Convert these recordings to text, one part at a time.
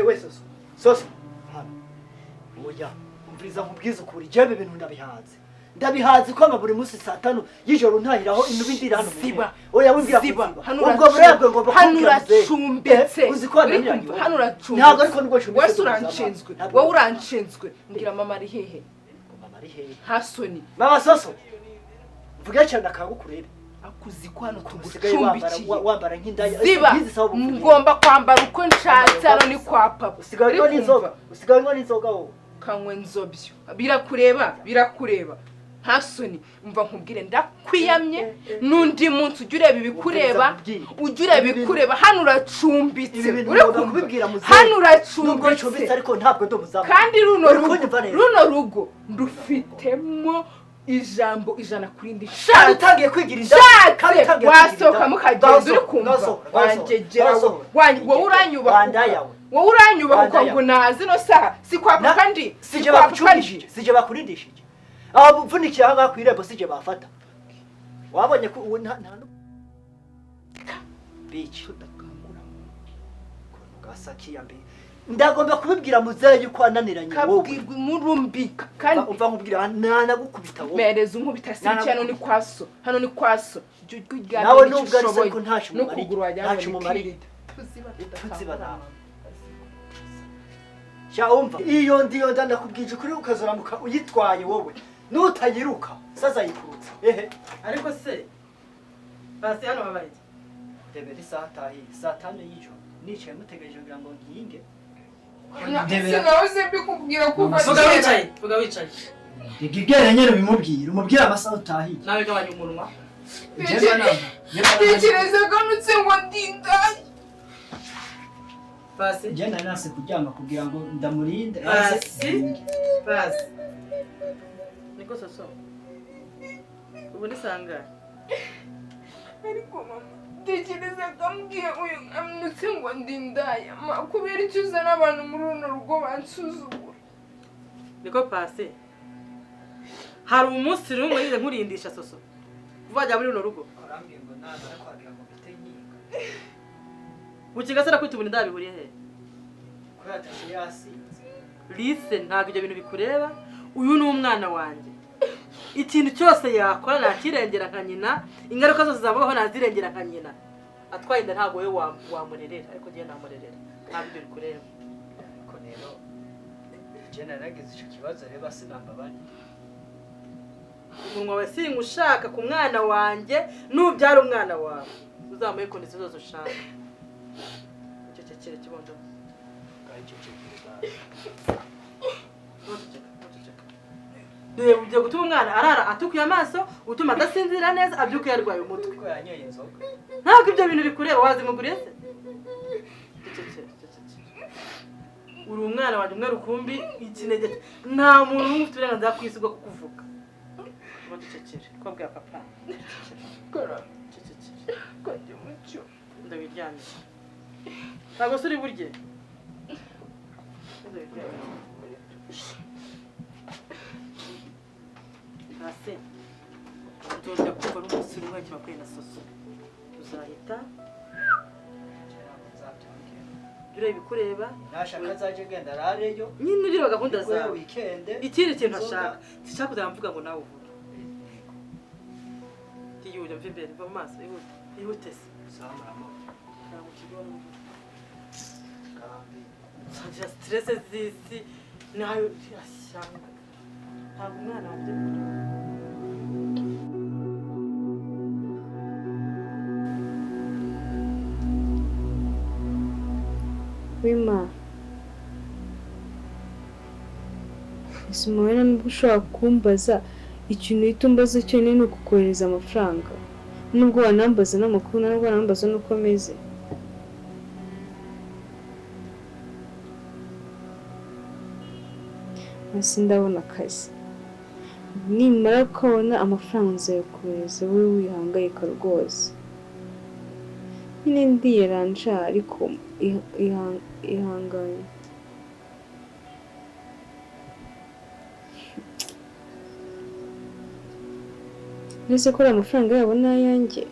Wewe Soso, Soso hano. Oya, umviriza nkubwize ukuri, jewe ibintu ndabihaze, ndabihaze ko ama buri munsi saa 5 y'ijoro ntahiraho inubi ndira hano mu Ziba. ntebe. Oya, wimbwira ko Ziba. ziba. Hano Ubwo burebwe ngomba hano kubwira muzehe. uracumbitse. Uzi ko Uri wananiranye kumva? wowe. Hano uracumbitse. Ntabwo ariko nubwo ncumbitse Wese ntabwo uranshinzwe. ntabwo. Wowe uranshinzwe. Mbwira, mama ari hehe? Mama ari hehe? Nta soni. Mama Soso, mvuge cyane akangukurebe. Akuzi ko hano Usigaye wambara tugucumbikiye. wambara nk'indaya. Ziba. Ngizi sawa bupfuye. Ngomba kwambara uko nshatse, hano ni kwa papa. Usigaye Uri unywa n'inzoga. kumva? Usigaye unywa n'inzoga wowe. Kanywe nzobyo, birakureba, birakureba. Nta soni. Umva nkubwire, ndakwiyamye, n'undi munsi ujya ureba ibikureba, ujya ureba ibikureba. Hano uracumbitse. Ibi bintu Uri ngomba kumva? kubibwira muzehe. Hano Nubwo uracumbitse. ncumbitse ariko ntabwo ndi umuzamu. Kandi runo Uri rugo, kunyumva neza? runo rugo ndufitemo ijambo ijana kuri ndi. Kandi Shatse, utangiye kwigira inda, kandi shatse utangiye kwigira wasohoka inda. mukagenda. Ngaho Uri sohoka, kumva? ngaho sohoka, ngaho sohoka, Wangegera ngaho sohoka. wowe uranyubaha. Wandaya we. Wowe uranyubaha. Wandaya. Ngo nazi no saha si kwa papa ndi, si Sije kwa papa ndi. bagucumbishije, sije bakurindishije aho uvunikiye aha ngaha ku irembo, sije bafata. Wabonye ko ubu nta bici gasa kiyambi. Ndagomba kubibwira muzehe yuko ananiranye wowe. Kabwirwa inkuru mbi kandi. Umva nkubwira, nanagukubita wowe. Mereza unkubita si Nana- hano ni kwa so, hano ni kwa so. Jya ujya Nawe icyo nubwo ari se ushoboye. ko ntacyo umumariye, N'ukuguru wagira ngo ntacyo ni umumariye. kirida. Tuziba. Tuziba nawe. Sha umva, iyo ndiyo nda ndakubwije ukuri, ukazuramuka uyitwaye wowe nutayiruka saza yikurutse ehe. Ariko se basi hano habaye iki? Rebera isaha atahiye, saa 5 y'ijoro nicaye mutegereje kugira ngo nkinge. Sinahoze mbikubwira kuva Vuga kera. wicaye, vuga wicaye. Igigere nyene bimubwira, umubwira amasaha utahiye. Nawe gabanya umunwa. Tekereza ko nutse ngo ndindaye. Basi. Njye nari nase kuryama kugira ngo ndamurinde. Basi, basi, niko Soso, ubu ni sangahe? Ariko mama, tekereza ko ambwiye uyu amnutse ngo ndindaye. Ma, kubera icyo uzana abantu muri runo rugo bansuzugura? Niko pasi, hari umunsi rumwe yize nkurindisha Soso kuva wajya muri runo rugo? Arambwiye ngo namara kwagira ngo mpite nyiga. Ukiga se nakwita ubu ndabihuriye he? Ko yatashe yasinze. Lise, ntabwo ibyo bintu bikureba. Uyu ni umwana wanjye, ikintu cyose yakora nakirengera nka nyina, ingaruka zose zamubaho nazirengera nka nyina. Atwaye inda ntabwo wowe wamurerera, ariko njyewe namurerera. Ntabwo ibyo bikureba. Ariko rero njye naragize icyo kibazo rero sinambabariye. Umunwa wawe singushaka ku mwana wanjye. Nubyara umwana wawe uzamuhe conditions zose ushaka. Icyo cecere, kibondo. Ntuceceke, ntuceceke. Reba, ugiye gutuma umwana arara atukuye amaso, utuma adasinzira neza, abyuka yarwaye umutwe. Ko yanyoye inzoga. Ntabwo ibyo bintu bikureba. Wazimuguriye se? Cecekere, cecekere. Uri umwana wanjye umwe rukumbi, ikinege. Nta muntu n'umwe ufite uburenganzira ku isi bwo kukuvuga ngo ducecekere ko bwa papa. Cecekere. Kajya mu cyumba. Ndabiryamye, ntabwo se uri burye? Ndabiryamye hasi. Tuzajya kumva n'umunsi umwe kibakwiye na Soso tuzahita. Jya ureba ibikureba. Nashaka azajya agenda arareyo. Nyine ureba gahunda Nibwo zawe. Weekend. Ikindi kintu Inzoga. ashaka, sinshaka kuzajya mvuga ngo nawe uvuge. Yihute, mva imbere, mva mu maso, ihute, ihute se. Zamuramo. Ntabwo kigo. Kambi. Ngira stress z'isi nayo ashyanga. Ntabwo umwana wanjye kureba. Wima, ese umubona nubwo ushobora kumbaza ikintu uhita umbaza cyonyine ni ukukohereza amafaranga, nubwo wanambaza n'amakuru, nubwo wanambaza n'uko ameze? Hasi ndabona akazi, nimara kubona amafaranga nzayakohereza, wowe wihangayika rwose. Nyine ndiyeranja, ariko ihangane. Uretse ko ari amafaranga yabo n'ayanjye.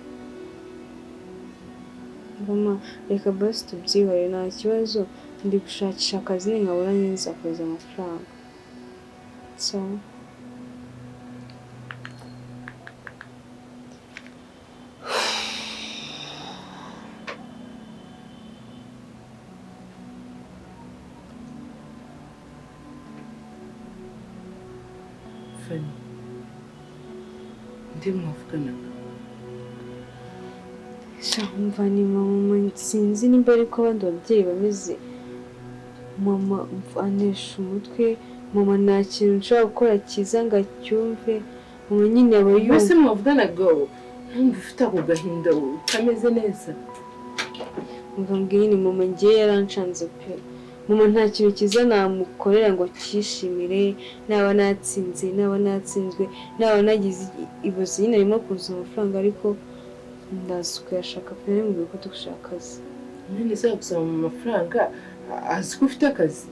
Mama, reka basi tubyihorere, nta kibazo. Ndi gushakisha akazi, ninkabura nyine nzakohereza amafaranga. Sawa. Fanny, ndi mwavuganaga? Sha, umva, ni mama, sinzi nimba ariko abandi babyeyi bameze. Mama anesha umutwe. Mama nta kintu nshobora gukora cyiza ngo acyumve. Mama nyine aba Mbese yumva. Mwavuganaga ntumva ufite ako gahinda, utameze neza? Umva mbwiye, ni mama, ngiye yaranshanze pe. Mama nta kintu cyiza namukorera ngo cyishimire, naba natsinze, naba natsinzwe, naba nagize ibuze, nyine arimo kuza amafaranga, ariko ndaza kuyashaka pe. Namubwiye ko dushaka akazi. None se gusaba mu mafaranga, azi ko ufite akazi?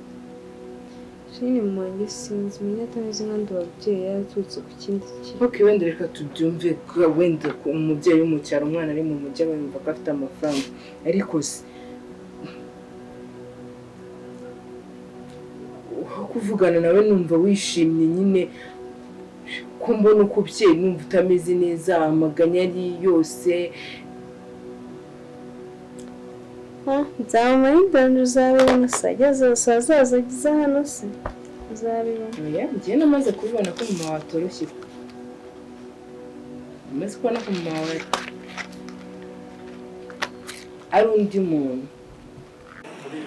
Nyine mama wanjye sinzi, menya atameze nk'abandi babyeyi, yaraturutse ku kindi kintu. Ok, wenda reka tubyumve ko wenda ko umubyeyi wo mu cyaro, umwana ari mu mujyi, aba yumva ko afite amafaranga, ariko se aho kuvugana nawe numva wishimye nyine, ko mbona uko ubyeyi numva utameze neza, amaganya ari yose. Nzamara indanje, uzabibona sajya zose azaza ageze hano se uzabibona. Oya, njyewe namaze kubibona ko mama wawe atoroshye. Namaze kubona ko mama wawe ari undi muntu. Muri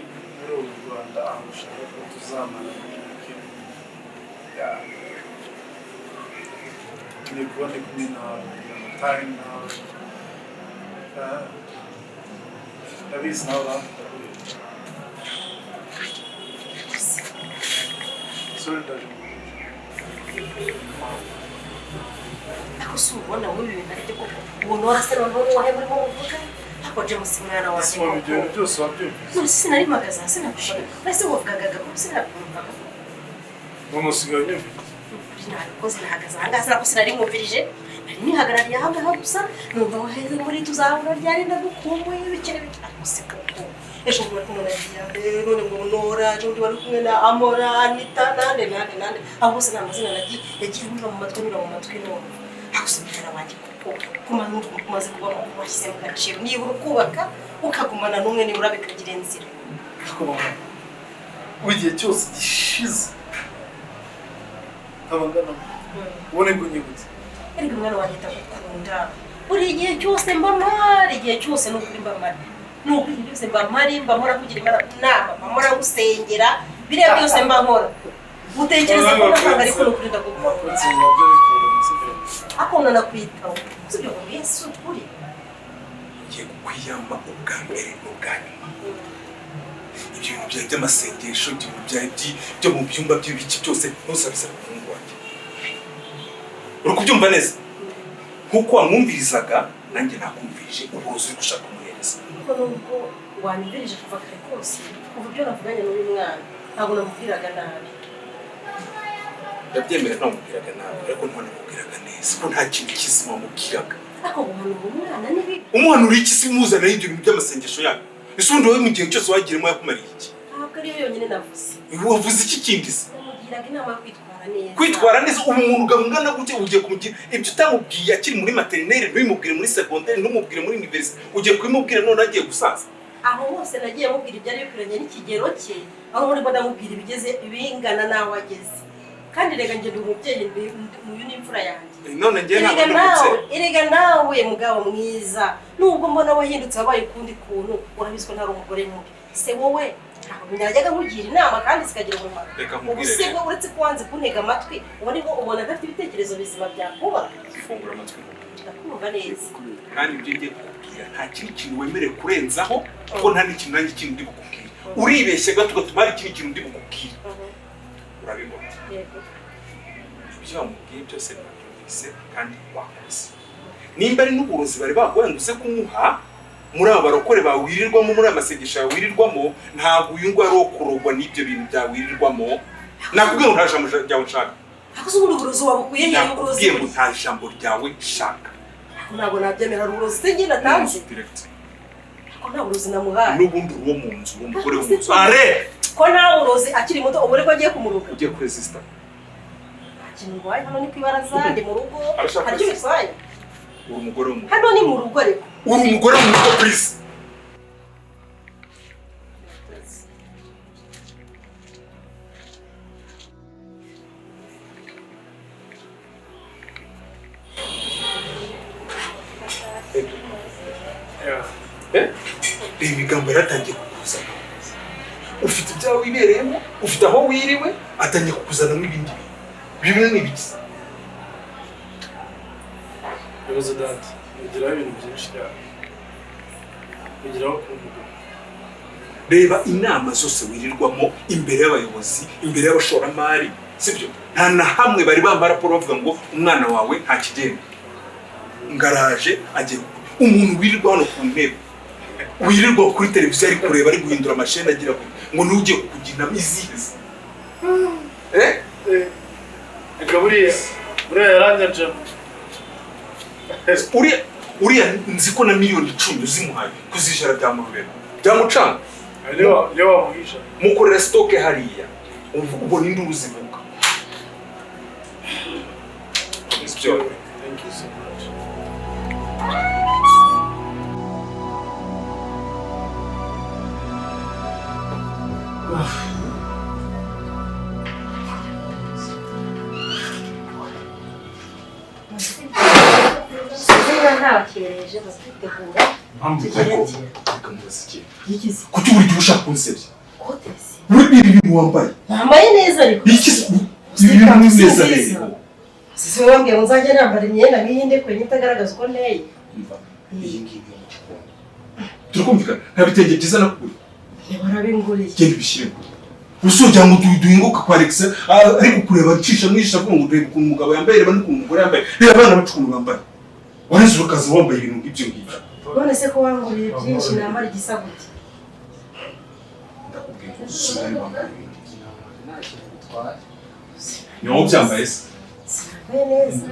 uru Rwanda aho ushaka ko tuzamara weekend. Yeah. Ngiye kuba ndi kumwe nawe kugira ngo time nawe. Ah, ndabizi nawe urankunda buriya. Sorry, ndaje mu Ariko si ubona wowe ibi bintu aribyo koko? Ubona warase noneho uwahe murimo muvuga? Ariko James, mwana wanjye, Ese waba ibyo koko. bintu byose wabyumvise? None se sinari mpagaze aha, sinabishaka? None wavugaga ko sinabyumvaga? None usigaye unyumvise? Ukuri nabikoze, nahagaze aha ngaha, sinako sinari nkumvirije, nari nihagarariye aha ngaha gusa, numva waheze muri tuzahura ryari, ndagukumbuye, bikere bike. Ariko se koko, ejo bundi wari kumwe na Diane, none ngo Nora, ejo bundi wari kumwe na Amora, Anita, nande nande nande, abo bose ni amazina nagiye yagiye anyura mu matwi, anyura mu matwi numva. Ariko se mwana wanjye koko, kumaze kuba mukuru, washyize mu gaciro, nibura ukubaka ukagumana n'umwe, nibura bikagira inzira. Ariko mama, ubu igihe cyose gishize nkaba ngana ubone ko unyibutse. Erega mwana wanjye, ndagukunda. Buri gihe cyose mba mpari, igihe cyose ni ukuri mba mpari, ni ukuri igihe cyose mba mpari, mba mpora kugira inama, mba mpora gusengera, biriya byose mba nkora utekereza ko ntabwo, ariko ni ukuri ndagukunda. Abakunzi nabyo bikura sibyo? Ariko nanakwitaho, sibyo ngo mbese ukuri. Ngiye kukwiyama ubwa mbere n'ubwa nyuma. Ibyo bintu byawe by'amasengesho, ibyo bintu byawe byo mu byumba by'ibiki byose, ntuzabizane umuhungu wanjye. Uri kubyumva neza? Nk'uko wamwumvirizaga, nanjye nakumvirije uburozi uri gushaka kumuhereza. Kuko nubwo wanyumvirije kuva kare kose, kuva ibyo navuganye n'uyu mwana, ntabwo namubwiraga nabi. Ndabyemera, ntamubwiraga nabi, ariko ntiwanamubwiraga neza, ko nta kintu kizima wamubwiraga. Ariko guhanura umwana ni bibi? Umuhanura iki se umuzanira ibyo bintu by'amasengesho yanyu? Ese ubundi wowe mu gihe cyose wagiremo yakumariye iki? Ntabwo ariyo yonyine navuze. Wavuze iki kindi se? Namugiraga inama yo kwitwara neza. Kwitwara neza? Ubu umuntu ungana gutya ugiye kumugira ibyo utamubwiye akiri muri maternelle, ntubimubwire muri secondaire, ntumubwire muri université, ugiye kubimubwira none agiye gusaza? Aho hose nagiye mubwira ibyari bikwiranye n'ikigero cye, aho muri ndamubwira ibigeze bingana n'aho ageze. Kandi rega njye ndi umubyeyi, uyu ni imfura yanjye. None njye ntabwo Erega ndi nawe, umubyeyi. erega nawe mugabo mwiza, nubwo mbona wahindutse wabaye ukundi kuntu, urabizi ko ntari umugore mubi. Se wowe ntabwo najyaga nkugira inama kandi zikagira umumaro? Reka Ubu nkubwire se rero. bwo uretse ko wanze kuntega amatwi, ubu nibwo ubona adafite ibitekerezo bizima byakubaka? Fungura amatwi nkubwire. Ndakumva neza. Kandi ibyo ngiye kukubwira, nta kindi kintu wemerewe kurenzaho, kuko nta n'ikintu nanjye kindi ndi bukubwire. Uribeshye gato ugatuma hari ikindi kintu ndi bukubwire, urabibona. Yego. Ibyo wamubwiye byose nabyumvise kandi wakoze. Nimba ari n'uburozi bari baguhaye ngo uze kumuha muri aba barokore bawirirwamo, muri aya masengesho yawirirwamo, ntabwo uyu nguyu ari uwo kurogwa n'ibyo bintu byawirirwamo. Nakubwiye ngo nta jambo ryawe nshaka. Ariko se ubundi uburozi wabukuye hehe, uburozi? Nakubwiye ngo nta jambo ryawe nshaka. Ntabwo nabyemera, uburozi se njye natanze? Direct. Ko nta burozi namuhaye. N'ubundi uri uwo mu nzu, uri umugore wo mu nzu. Are Ko nta burozi akiri muto, ubu ko agiye kumuruga. Ugiye kuresista. Nta kintu ndwaye, hano ni ku ibaraza, ndi mu rugo. Arashaka Hari icyo bitwaye? Uri umugore wo mu Hano ni mu rugo ariko. Uri umugore wo mu rugo, please. Reba ibigambo yaratangiye kukuzana. Ufite ibyawe wibereyemo, ufite aho wiriwe, atangiye kukuzanamo ibindi bintu. Bimwe ni ibiki? Ibibazo dadi, bigiraho ibintu byinshi cyane. Bigiraho kuba umugabo. Reba inama zose wirirwamo imbere y'abayobozi, imbere y'abashoramari, sibyo? Nta na hamwe bari bambara raporo bavuga ngo umwana wawe nta kigenda. Ngaraje agiye umuntu wirirwa hano ku ntebe, wirirwa kuri televiziyo ari kureba, ari guhindura amasheni agira ngo niwe ugiye kukugira inama izihe? Reka buriya yaranyanjemo. Uriya nzi ko na miliyoni 10 uzimuhaye kuzijara byamurubera byamucanga. Niyo wamuhisha mukorera stoke hariya ubona induru zivuga. Thank you so much. Ntabakereje bazitegura. Kuki buri gihe ushaka kunsebya? Buri ibintu wambaye. Wambaye neza ariko. Iki ibi bintu ni neza rero. Sisi wambwiye ngo nzajye nambara imyenda nk'iyi ndekwe itagaragaza uko nteye. Iyi ngiyi ni mu gikoni. Turakumvikana nta bitenge byiza nakuguriye. Warabinguriye. Genda ubishyiremo. Usujya ngo duhinguka kwa Alex ariko kureba ncisha mwisha avuga ngo reba ukuntu umugabo yambaye, reba n'ukuntu umugore yambaye, reba abana bacu ukuntu bambaye. Wareze urakaza wambaye ibintu nk'ibyo ngibyo. None se ko wanguriye byinshi nambara igisa gute? Ndakubwiye ngo usubire wambaye ibintu. Ni wowe ubyambaye se? Sinambaye neza.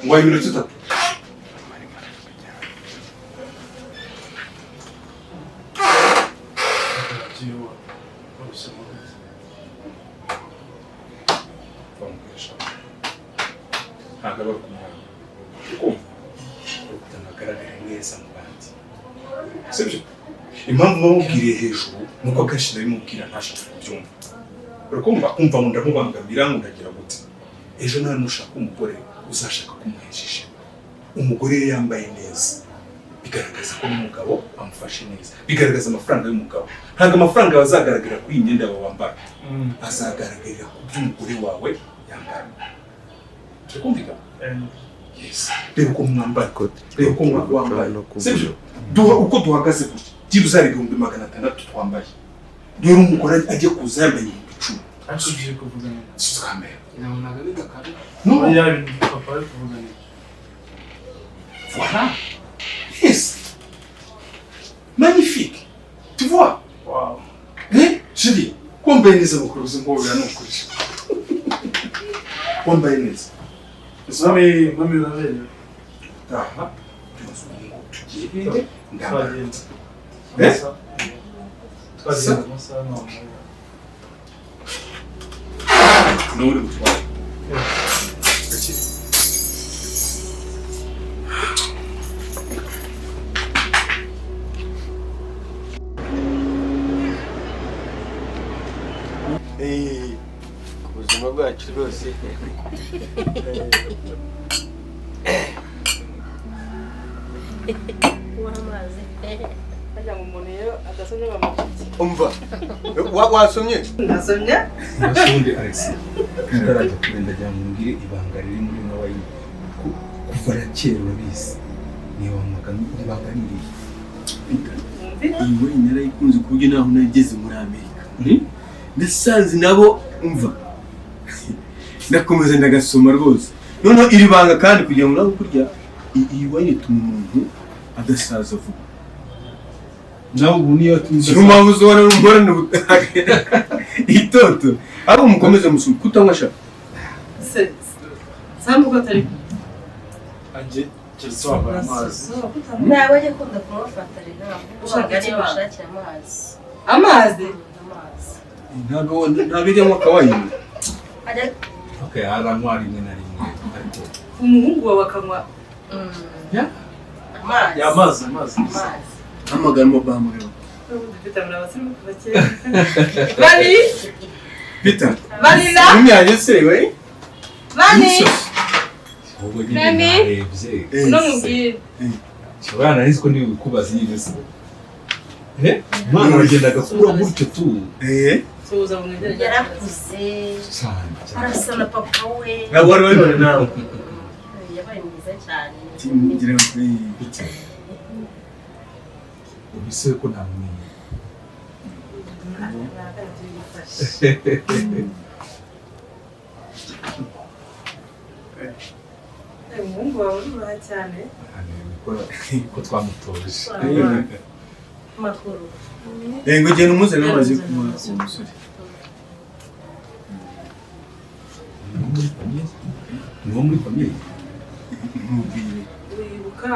Ngo iminota 3. Ntabwo aba ari kumwana ukumva kugira ngo agaragare neza mu bandi, sibyo? Impamvu bamubwiriye hejuru ni uko akenshi ndabimubwira ntashaka kubyumva. Urakumva kumva ngo ndamubangamira ngo ndagira gute. Ejo nawe nushaka umugore uzashaka kumuheshisha. Umugore iyo yambaye neza bigaragaza ko n'umugabo amufashe neza, bigaragaza amafaranga y'umugabo. Ntabwo amafaranga bazagaragarira kuri iyi myenda yawe wambara, azagaragarira ku byo umugore wawe yambara. Turikumvikana? Yes. Reba uko mwambara, reba uko wambaye, sibyo? Duha uko duhagaze gutya, byibuze hari 600,000 twambaye. Rero umugore ajye kuza yambaye 10,000. Ariko ugiye kuvuga neza. Sukamera. No. Ya bintu papa ari kuvuga neza. Voilà. Yes. Magnifique. Tu vois? Wow. Eh? Chérie, wambaye neza mukuruzi ngobera nukuri. Wambaye neza. Mami, mami uraberewe. Aha. Tugiye Twagenze. Eh? Twagenze amasaha none. Nuri gutwara. Gake. Ku buzima bwacu rwose. Umva wasomye? Nasomye. Ubundi Alex ntarajya kure ndagira ngo mbwire ibanga riri muri wine. Kuva na kera urabizi niba ibanga riri iyi wine narayikunze ku buryo naho nageze muri Amerika nasanze nabo umva ndakomeza ndagasoma rwose. Noneho iri banga kandi kugira ngo nawe kurya iyi wine ituma umuntu adasaza vuba. Nawe ubu niyo niyo mpamvu uzobona n'umugorane itoto ahubwo mukomeze musoma kutanywa sha Sambu ko atari Anjye Keretse wabaye amazi. Ntabwo ajya akunda kumufata rero. Ushaka Ushaka iki? gushakira amazi. Amazi. Amazi. Ntabwo ntabirimo akawayini. Ajya Okay, aranywa rimwe na rimwe ariko Umuhungu wawe akanywa Yeah. amazi. Ya, amazi, amazi. Amazi. Hamagara mo bahamagara. Ubundi Peter muri abasirimu kuva kera. Bani! Peter. Vanilla! Umyaje se we? Bani! Ahubwo nyine Nani? narebye. Uno mubwire. Shobora nari nzi ko ntibikubaza nyine se. Eh? Umwana aragenda agakura gutyo tu. Eh. Suhuza bamwegere. Yarakuze. Cyane cyane. Arasa na papa we. Ntabwo wari wabibona nawe. Yabaye mwiza cyane. Ngira ngo Peter. Ubise ko ntamumenye. Umuhungu wawe urubaha cyane. Ko twamutoje. Makuru. Eh, ngo genda umuzane amazi yo kunywa uwo musore. Ni wo muri famille? Mubwire. Uribuka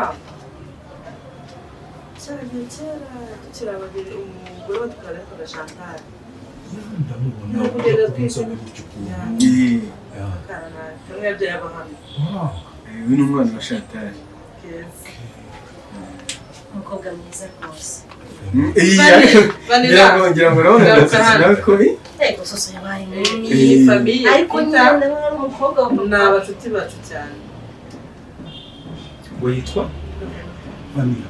cyane kera tukiri ababiri umugore batwara yitwaga Chantal. Ndamubona. Ni ukugenda twese. Inzobe gutyo ukuntu. Eh, Yeah. Kana kamwe yabyaye abahamya. Wow. uyu ni umwana wa Chantal. Keza. Umukobwa mwiza rwose. Eh, Vanilla. Vanilla. ngira ngo urabona Garuka hano. nawe ko Yego soso yabaye inkumi. Iyi famille Ariko nyine Peter ndabona ari umukobwa wa ni papa. abacuti bacu cyane. We yitwa Vanilla.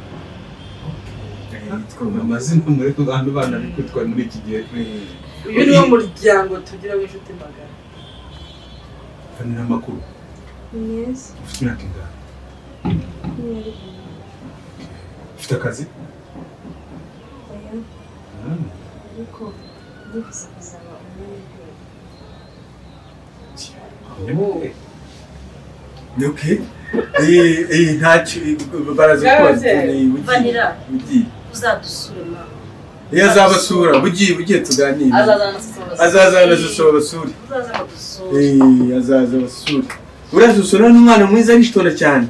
yitwa Amazina muri bantu bana ari kwitwa muri iki gihe. Uyu ni wo muryango tugira w'inshuti magara. Vanilla amakuru. Meza. Ufite imyaka ingahe? 22. Ufite akazi? Oya, ariko ndifuza kuzaba umunyamideli. Umunyamideli. Okay. Eh, eh, ntacyo baraza kubaza. Vanilla. Ugiye. Uzadusure ma. Iyo azabasura, bugiye tuganire. Azazana na soso basure. Azazana soso basure. Uzaza badusure. Eh, azaza basure. Uriya soso ni umwana mwiza aritonda cyane.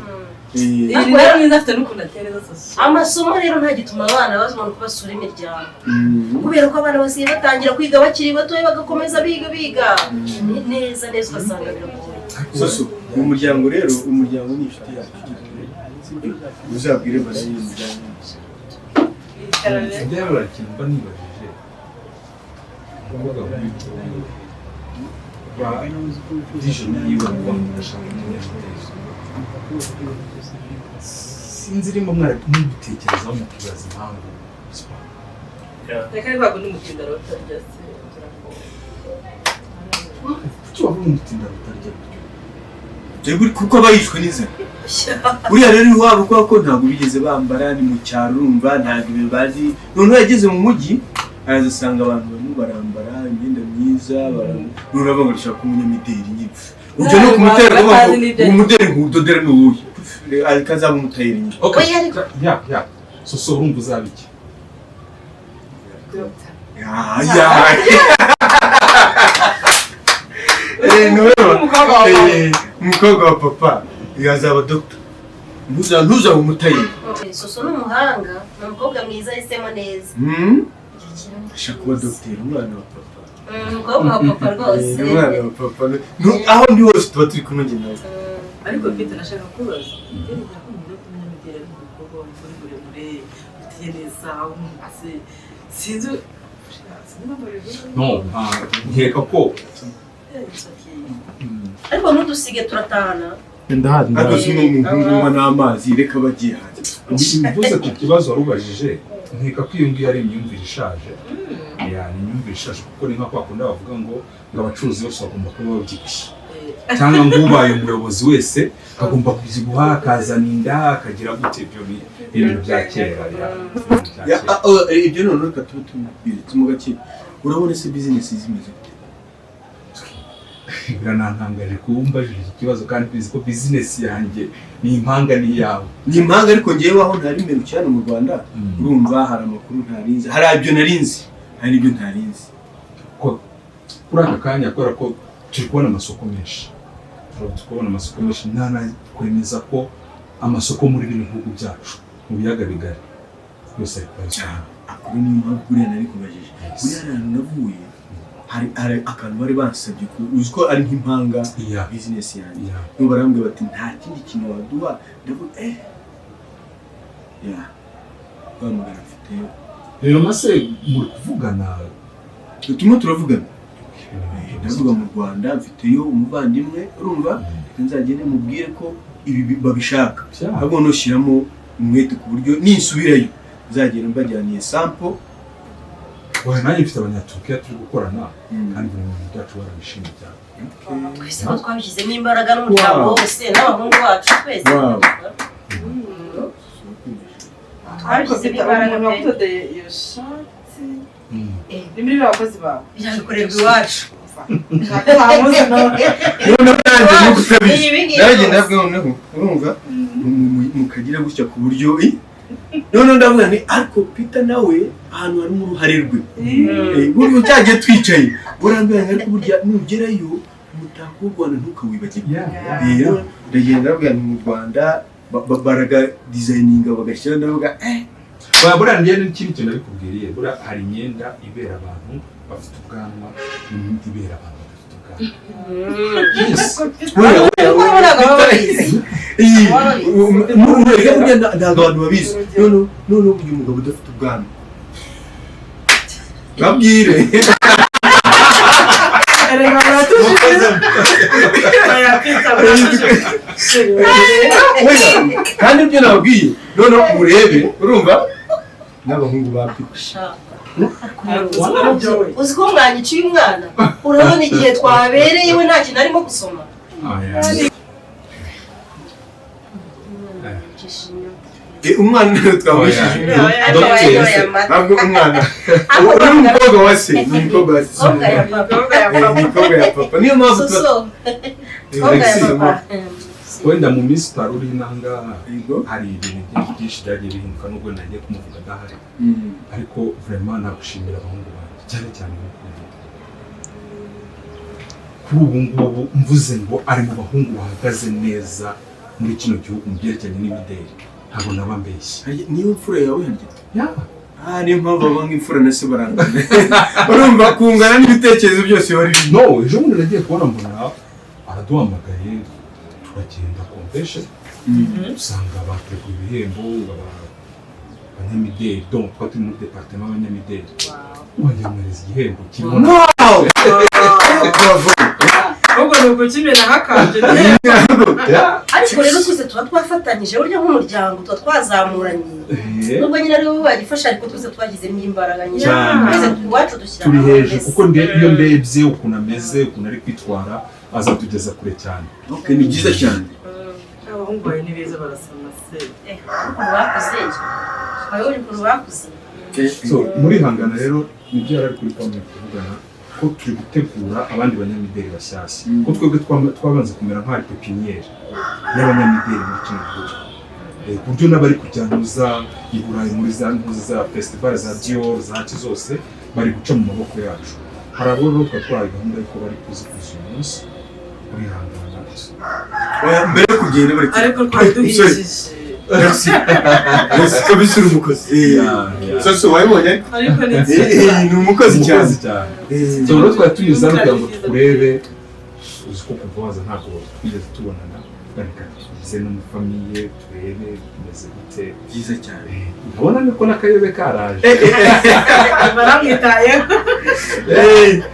Eh, Iyi ni nawe mwiza afite n'ukuntu atereza soso. Amasomo rero ntagituma abana bazibona uko basura imiryango. mm. Kubera ko abana basigaye batangira kwiga bakiri batoya bagakomeza biga biga neza neza ugasanga biragoye. Soso, mu muryango rero, umuryango ni inshuti yacu. Uzabwire basi umuryango. Njyewe hari ikintu mba nibajije. Umukobwa nk'uyu ba vision yiwe kuba ngo ndashaka umunyamideli. Sinzi nimba mwari mubitekerezaho mukibaza impamvu. Reka ariko ntabwo ndi umutindaro utarya se kugira ngo Kuki wavuga umutinda rutarya gutyo? Yego, kuko aba yishwe n'inzara. Buriya rero iwabo kubera ko ntabwo bigeze bambara, ni mu cyaro urumva ntabwo ibintu bazi. Noneho yageze mu mujyi araza asanga abantu barimo barambara imyenda myiza, noneho aravuga ngo ndashaka kuba umunyamideli nyine. Ujya no kumutera kuvuga ngo Batazi n'ibyo uwo mudeli nk'udodera ni uwuhe? Ariko azaba umutayeri nyine. Okay. Oya, ariko- Ya, ya. Soso urumva uzaba iki? Ya, ya. Eh, nureba. Umukobwa wa papa. Eh, umukobwa wa papa yazaba doctor. Ntuzabe umutayeri. Soso ni umuhanga, ni umukobwa mwiza yahisemo neza. Hmm? Icyo kintu ni Ashaka kuba doctor, umwana wa papa. Umukobwa wa papa rwose. Eh, umwana wa papa. Aho ndi hose tuba turi kumwe njye nawe. Ariko Peter nashaka kubaza. Njye ko umuntu w'umunyamideli ari umukobwa w'umugore muremure, uteye neza, wumutse. Sinzi sinzi impamvu bivuga. No, nkeka ko It's okay. Ariko ntudusige turatahana. Ndahari, Ariko ndahari. si umuhungu unywa n'amazi reka bagiye hanze. Mvuze ku kibazo wari ubajije, nkeka ko iyo ngiyo ari imyumvire ishaje. Ya, ni imyumvire ishaje kuko ni nka kwa kundi bavuga ngo abacuruzi bose bagomba kuba babyibushye. Cyangwa ngo ubaye umuyobozi wese agomba kubyibuha akazana inda akagira gute. Ibyo ni ibintu bya kera ya, ibintu bya Ya, kera. ah, oh, ibyo noneho reka tube tubibwire mu gake. Urabona se business zimeze gute? Biranantangaje kuba umbajije iki kibazo kandi bizi ko business yanjye ni impanga n'iyawe. Ni impanga ariko ngewe aho ntari mperukiye hano mu Rwanda, urumva hari amakuru ntarinzi, hari ibyo narinzi, hari n'ibyo ntarinzi. Ko kuri aka kanya kubera ko turi kubona amasoko menshi, turi kubona amasoko menshi, nanakwemeza ko Amasoko muri bino bihugu byacu mu biyaga bigari yose ari kubarizwa hano. Kuri niyo mpamvu buriya nari kubajije, buriya hari ahantu navuye, hari akantu bari bansabye, uzi ko ari nk'impanga business yanjye, n'ubu barambwira bati nta kindi kintu waduha. Ndavuga ya rwamagana mfite. Rero mase muri kuvugana? Turimo turavugana. Ndavuga mu Rwanda mfiteyo umuvandimwe, urumva, reka nzagende mubwire ko ibi babishaka, ahubwo nushyiramo umwete ku buryo ninsubirayo nzagenda mbajyaniye sample. Oya, nanjye mfite Abanyaturukiya turi gukorana, kandi buri bintu byacu barabishimye cyane. Twese ko twabishyizemo imbaraga n'umuryango wose n'abahungu bacu twese twabishyizemo imbaraga umuntu pe. wakudodeye iyo shati ni muri ba bakozi bawe? Birakorerwa iwacu. Ntamuzi nawe. Noneho nanjye nuko utabizi, Ibi ngibi nanjye rwose. ndabwira noneho urumva mukagira gutya ku buryo noneho ndavuga nti ariko Peter nawe ahantu harimo uruhare rwe. Burya cyagiye twicaye urambwira ngo ariko burya nugerayo umutako w'u Rwanda ntukawibagirwe. Rero ndagenda ndabwira nti mu Rwanda baraga designinga bagashyira, ndavuga Oya, buriya njyewe n'ikindi kintu nabikubwiriye, buriya hari imyenda ibera abantu bafite ubwanwa n'indi ibera abantu badafite ubwanwa. Yes. Ariko ntabwo baba babizi. Iyi Baba babizi. Burya ntabwo abantu babizi. Noneho burya umugabo udafite ubwanwa, babwire. Erega baratujije. Oya, Peter, baratujije. Oya, kandi ibyo nababwiye noneho murebe, urumva, n'abahungu ba Peter. Uzi ko mwanyiciye umwana? Urabona igihe twabereye we nta kintu arimo gusoma. Umwana twamwishije. Oya, oya, oya. Ntabwo umwana uri umukobwa wa se, ni umukobwa wa se. Umukobwa ya papa. Ni umukobwa ya papa, niyo mpamvu tuba Soso. Umukobwa ya papa. Wenda mu minsi utari uri inahangaha hari ibintu byinshi byinshi byagiye bihinduka, nubwo nagiye kumuvuga adahari, ariko vraiment nagushimira abahungu banjye cyane cyane mukuru. Kuri ubu ngubu mvuze ngo ari mu bahungu bahagaze neza muri kino gihugu mu byerekeranye n'imideli, ntabwo naba mbeshye. Niyo mfura yawe harya? Ya. Ah, niyo mpamvu abanga imfura na se barangana, urumva, kungana n'ibitekerezo byose bari bimwe. No, ejo bundi nagiye kubona mbona araduhamagaye, turagenda convention, usanga bateguye ibihembo abanyamideli, donc twari turi muri département y'abanyamideli, wajya igihembo kirimo Wow! Bravo! Ahubwo ni ukukimenaho akanje. Ariko rero twese tuba twafatanyije burya nk'umuryango, tuba twazamuranye, nubwo nyine ari wowe wagifasha, ariko twese twashyizemo imbaraga nyine. Cyane. Twese iwacu dushyira Turi hamwe hejuru mbese. Kuko iyo ndebye ukuntu ameze, ukuntu ari kwitwara, azatugeza kure cyane. Okay, ni byiza cyane. Abahungu bawe ni beza, barasoma se. Ukuntu bakuze, urabona ukuntu bakuze. So murihangana rero, nibyo yari ari kuri pamwe kuvugana ko turi gutegura abandi banyamideli bashyashya, ko twebwe twabanze kumera nk'ari pépinière y'abanyamideli muri kino gihugu, ku buryo n'abari kujya za i Burayi muri za ntuzi za festival za Dior za ki zose bari guca mu maboko yacu. Hari abo rero twari twahaye gahunda y'uko bari kuzikuza uyu munsi, urihangana. Oya, mbere yo kugenda bari Ariko twari duhishije. Merci. Merci kabisa, uri umukozi. Soso wabibonye ariko? Ariko ni Ni umukozi cyane. Umukozi cyane. So rero twari tunyuze hano kugira ngo tukurebe, uzi ko kuva waza ntabwo twigeze tubonana, reka tuze no mu famille turebe bimeze gute. Byiza cyane. Ndabona niko n'akayobe karaje. Baramwitayeho.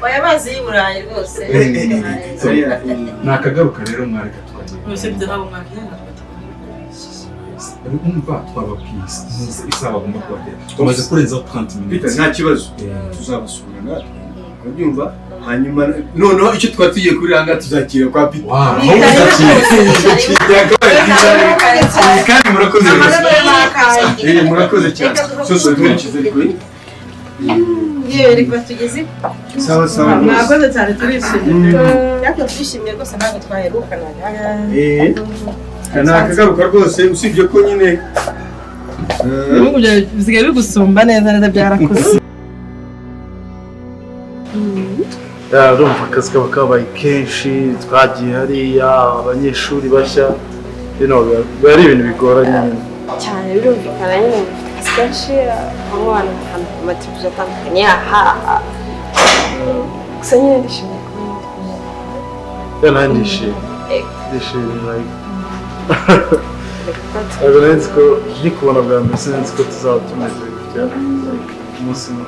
Oya, amazi y'i Burayi rwose. So, ni akagaruka rero, mwareka tukagenda. Mwese byo ntabwo mwakigenda. Umva, twababwiye isaha bagomba kuhagera, tumaze kurenzaho 30 minutes. Peter, nta kibazo, tuzabasura natwe, urabyumva, hanyuma noneho icyo twari tugiye kuri hanga tuzakira kwa Peter. Byakabaye byiza kandi murakoze rwose. Murakoze cyane. Soso, duherekeze ariko. Yewe, reka tugeze. Sawa sawa rwose. Mwakoze cyane, turishimye. Natwe turishimye rwose, ntabwo twaherukanaga. Ni akagaruka rwose, usibye ko nyine Ibihugu byawe bisigaye bigusumba neza neza, byarakuze. Ya, urumva akazi kaba kabaye kenshi, twagiye hariya abanyeshuri bashya. Biba ari ibintu bigoranye nyine. Cyane, birumvikana nyine, mufite akazi kenshi, bamwe abantu ku mateleviziyo atandukanye, aha aha. Gusa nyine ndishimye kuba ndi kumwe. Yeah, nanjye ndishimye. Ndishimye, like, ntabwo nari nzi ko nkikubona bwa mbere, sinari nzi ko tuzaba tumeze gutya, like, umunsi umwe.